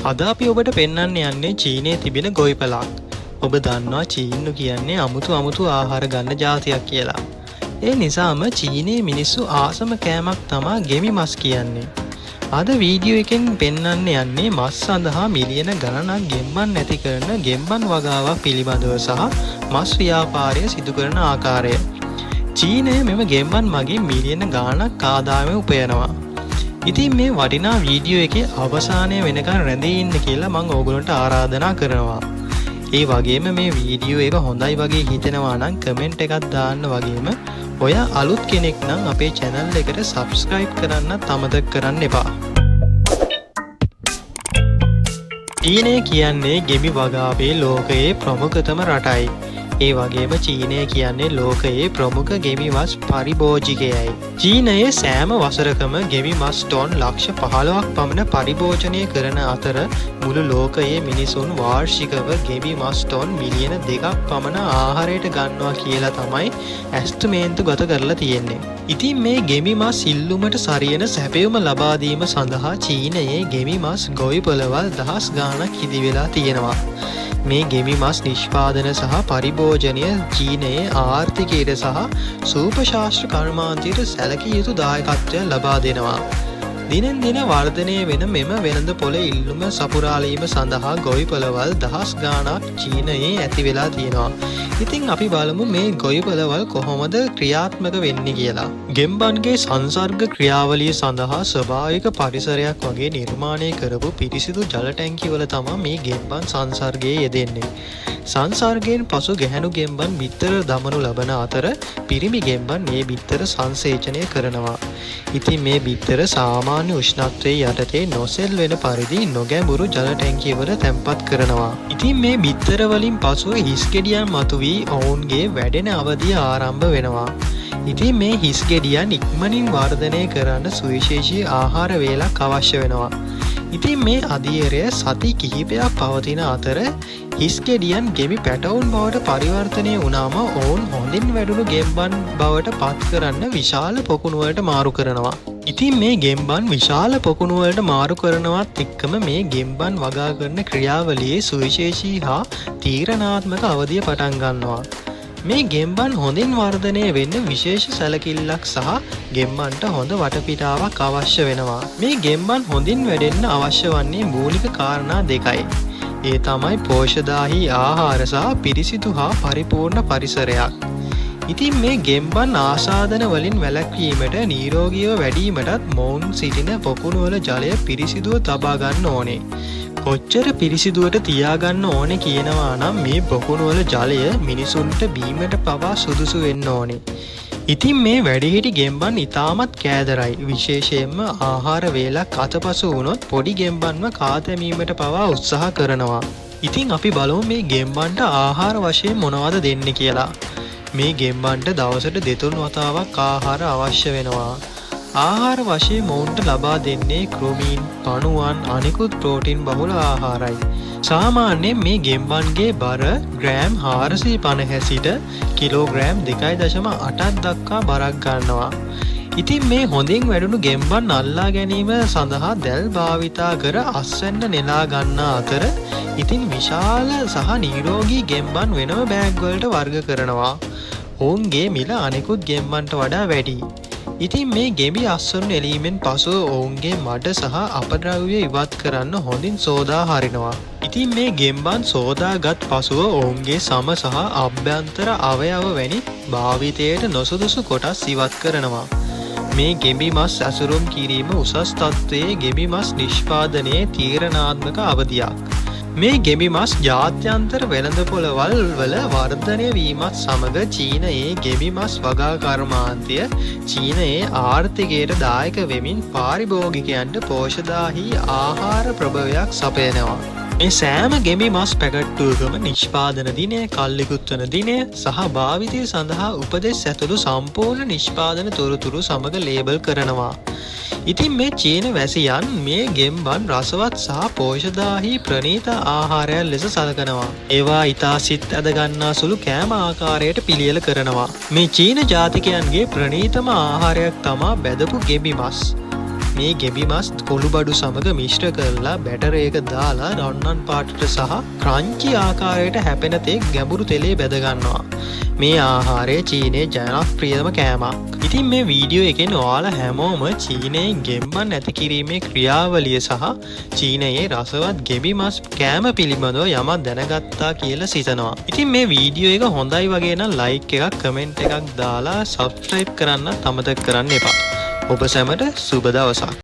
අද අපි ඔබට පෙන්වන්න යන්නේ චීනයේ තිබෙන ගොවිපළක්. ඔබ දන්නවා චීන්නු කියන්නේ අමුතු අමුතු ආහාර ගන්න ජාතියක් කියලා. ඒ නිසාම චීනයේ මිනිස්සු ආසම කෑමක් තමා ගෙමි මස් කියන්නේ. අද වීඩියෝ එකෙන් පෙන්වන්න යන්නේ මස් සඳහා මිලියන ගණනක් ගෙම්බන් නැති කරන ගෙම්බන් වගාවක් පිළිබඳව සහ මස් ව්‍යාපාරය සිදු කරන ආකාරය. චීනය මෙම ගෙම්බන් මගින් මිලියන ගාණක් ආදායම උපයනවා. ඉතින් මේ වටිනා වීඩියෝ එකේ අවසානය වෙනකන් රැඳී ඉන්න කියලා මං ඕගොල්ලන්ට ආරාධනා කරනවා. ඒ වගේම මේ වීඩියෝ එක හොඳයි වගේ හිතෙනවා නම් කමෙන්ට් එකක් දාන්න වගේම ඔයා අලුත් කෙනෙක් නම් අපේ චැනල් එකට සබ්ස්ක්‍රයිබ් කරන්නත් අමතක කරන්න එපා. චීනය කියන්නේ ගෙමි වගාවේ ලෝකයේ ප්‍රමුඛතම රටයි. ඒ වගේම චීනය කියන්නේ ලෝකයේ ප්‍රමුඛ ගෙමි මස් පරිභෝජිකයයි. චීනයේ සෑම වසරකම ගෙමි මස් ටොන් 15 ලක්ෂ පමණ පරිභෝජනය කරන අතර මුළු ලෝකයේ මිනිසුන් වාර්ෂිකව ගෙමි මස් ටොන් මිලියන 2ක් පමණ ආහාරයට ගන්නවා කියලා තමයි ඇස්තමේන්තු ගත කරලා තියෙන්නේ. ඉතින් මේ ගෙමි මස් ඉල්ලුමට සරියන සැපයුම ලබා දීම සඳහා චීනයේ ගෙමි මස් ගොවිපළවල් දහස් ගාණක් ඉදි වෙලා තියෙනවා. මේ ගෙමි මස් නිෂ්පාදන සහ පරිභෝජනය චීනයේ ආර්ථිකයට සහ සූප ශාස්ත්‍ර කර්මාන්තයට සැලකිය යුතු දායකත්වයක් ලබා දෙනවා. දිනෙන් දින වර්ධනය වෙන මෙම වෙළඳ පොළ ඉල්ලුම සපුරාලීම සඳහා ගොවිපළවල් දහස් ගාණක් චීනයේ ඇති වෙලා තියෙනවා. ඉතින් අපි බලමු මේ ගොවිපළවල් කොහොමද ක්‍රියාත්මක වෙන්නේ කියලා. ගෙම්බන්ගේ සංසර්ග ක්‍රියාවලිය සඳහා ස්වභාවික පරිසරයක් වගේ නිර්මාණය කරපු පිරිසිදු ජල ටැංකිවල තමා මේ ගෙම්බන් සංසර්ගයේ යෙදෙන්නේ. සංසර්ගයෙන් පසු ගැහැණු ගෙම්බන් බිත්තර දමනු ලබන අතර පිරිමි ගෙම්බන් මේ බිත්තර සංසේචනය කරනවා. ඉතින් මේ බිත්තර සාමාන්‍ය උෂ්ණත්වයේ යටතේ නොසෙල් වෙන පරිදි නොගැඹුරු ජල ටැංකියවල තැන්පත් කරනවා. ඉතින් මේ බිත්තර වලින් පසුව හිස් ගෙඩියන් මතුවී ඔවුන්ගේ වැඩෙන අවධිය ආරම්භ වෙනවා. ඉතින් මේ හිස් ගෙඩියන් ඉක්මනින් වර්ධනය කරන්න සුවිශේෂී ආහාර වේලක් අවශ්‍ය වෙනවා. ඉතින් මේ අදියරය සති කිහිපයක් පවතින අතර හිස් ගෙඩියන් ගෙමි පැටවුන් බවට පරිවර්තනය වුණාම ඔවුන් හොඳින් වැඩුණු ගෙම්බන් බවට පත් කරන්න විශාල පොකුණු වලට මාරු කරනවා. ඉතින් මේ ගෙම්බන් විශාල පොකුණු වලට මාරු කරනවත් එක්කම මේ ගෙම්බන් වගා කරන ක්‍රියාවලියේ සුවිශේෂී හා තීරණාත්මක අවධිය පටන් ගන්නවා. මේ ගෙම්බන් හොඳින් වර්ධනය වෙන්න විශේෂ සැලකිල්ලක් සහ ගෙම්බන්ට හොඳ වටපිටාවක් අවශ්‍ය වෙනවා. මේ ගෙම්බන් හොඳින් වැඩෙන්න අවශ්‍ය වන්නේ මූලික කාරණා දෙකයි. ඒ තමයි පෝෂ්‍යදායී ආහාර සහ පිරිසිදු හා පරිපූර්ණ පරිසරයක්. ඉතින් මේ ගෙම්බන් ආසාදන වලින් වැළැක්වීමට නිරෝගීව වැඩීමටත් මොවුන් සිටින පොකුණු වල ජලය පිරිසිදුව තබා ගන්න ඕනේ. කොච්චර පිරිසිදුවට තියාගන්න ඕනේ කියනවා නම් මේ පොකුණු වල ජලය මිනිසුන්ට බීමට පවා සුදුසු වෙන්න ඕනේ. ඉතින් මේ වැඩිහිටි ගෙම්බන් ඉතාමත් කෑදරයි. විශේෂයෙන්ම ආහාර වේලක් අතපසු වුණොත් පොඩි ගෙම්බන්ව කා දැමීමට පවා උත්සාහ කරනවා. ඉතින් අපි බලමු මේ ගෙම්බන්ට ආහාර වශයෙන් මොනවද දෙන්නේ කියලා. මේ ගෙම්බන්ට දවසට දෙතුන් වතාවක් ආහාර අවශ්‍ය වෙනවා. ආහාර වශයෙන් මොවුන්ට ලබා දෙන්නේ කෘමීන්, පණුවන්, අනිකුත් ප්‍රෝටීන් බහුල ආහාරයි. සාමාන්‍යයෙන් මේ ගෙම්බන්ගේ බර ග්‍රෑම් 450 සිට කිලෝග්‍රෑම් 2.8ක් දක්වා බරක් ගන්නවා. ඉතින් මේ හොඳින් වැඩුණු ගෙම්බන් අල්ලා ගැනීම සඳහා දැල් භාවිතා කර අස්වැන්න නෙලා ගන්නා අතර ඉතින් විශාල සහ නිරෝගී ගෙම්බන් වෙනම බෑග් වලට වර්ග කරනවා. ඔවුන්ගේ මිල අනෙකුත් ගෙම්බන්ට වඩා වැඩි. ඉතින් මේ ගෙඹි අස්වනු නෙලීමෙන් පසුව ඔවුන්ගේ මඩ සහ අපද්‍රව්‍ය ඉවත් කරන්න හොඳින් සෝදා හරිනවා. ඉතින් මේ ගෙම්බන් සෝදාගත් පසුව ඔවුන්ගේ සම සහ අභ්‍යන්තර අවයව වැනි භාවිතයට නොසුදුසු කොටස් ඉවත් කරනවා. මේ ගෙඹි මස් ඇසුරුම් කිරීම උසස් තත්ත්වයේ ගෙඹි මස් නිෂ්පාදනයේ තීරණාත්මක අවධියක්. මේ ගෙඹි මස් ජාත්‍යන්තර වෙළඳපොළවල් වල වර්ධනය වීමත් සමග චීනයේ ගෙඹි මස් වගා කර්මාන්තය චීනයේ ආර්ථිකයට දායක වෙමින් පාරිභෝගිකයන්ට පෝෂ්‍යදායී ආහාර ප්‍රභවයක් සපයනවා. මේ සෑම ගෙඹි මස් පැකට්ටුවකම නිෂ්පාදන දිනය, කල් ඉකුත් වන දිනය සහ භාවිතය සඳහා උපදෙස් ඇතුළු සම්පූර්ණ නිෂ්පාදන තොරතුරු සමග ලේබල් කරනවා. ඉතින් මේ චීන වැසියන් මේ ගෙම්බන් රසවත් සහ පෝෂ්‍යදායී ප්‍රණීත ආහාරයක් ලෙස සලකනවා. ඒවා ඉතා සිත් ඇද ගන්නා සුළු කෑම ආකාරයට පිළියෙල කරනවා. මේ චීන ජාතිකයන්ගේ ප්‍රණීතම ආහාරයක් තමා බැදපු ගෙඹි මස්. මේ ගෙඹි මස් කොළුබඩු සමග මිශ්‍ර කරලා බැටර් එක දාලා රන්වන් පාටට සහ ක්‍රංචි ආකාරයට හැපෙන තෙක් ගැඹුරු තෙලේ බැද ගන්නවා. මේ ආහාරය චීනයේ ජනප්‍රියම කෑමක්. ඉතින් මේ වීඩියෝ එකෙන් ඔයාලා හැමෝම චීනයේ ගෙම්බන් ඇති කිරීමේ ක්‍රියාවලිය සහ චීනයේ රසවත් ගෙඹි මස් කෑම පිළිබඳව යමක් දැනගත්තා කියලා සිතනවා. ඉතින් මේ වීඩියෝ එක හොඳයි වගේ නම් ලයික් එකක්, කමෙන්ට් එකක් දාලා සබ්ස්ක්‍රයිබ් කරන්න අමතක කරන්න එපා. ඔබ සැමට සුබ දවසක්.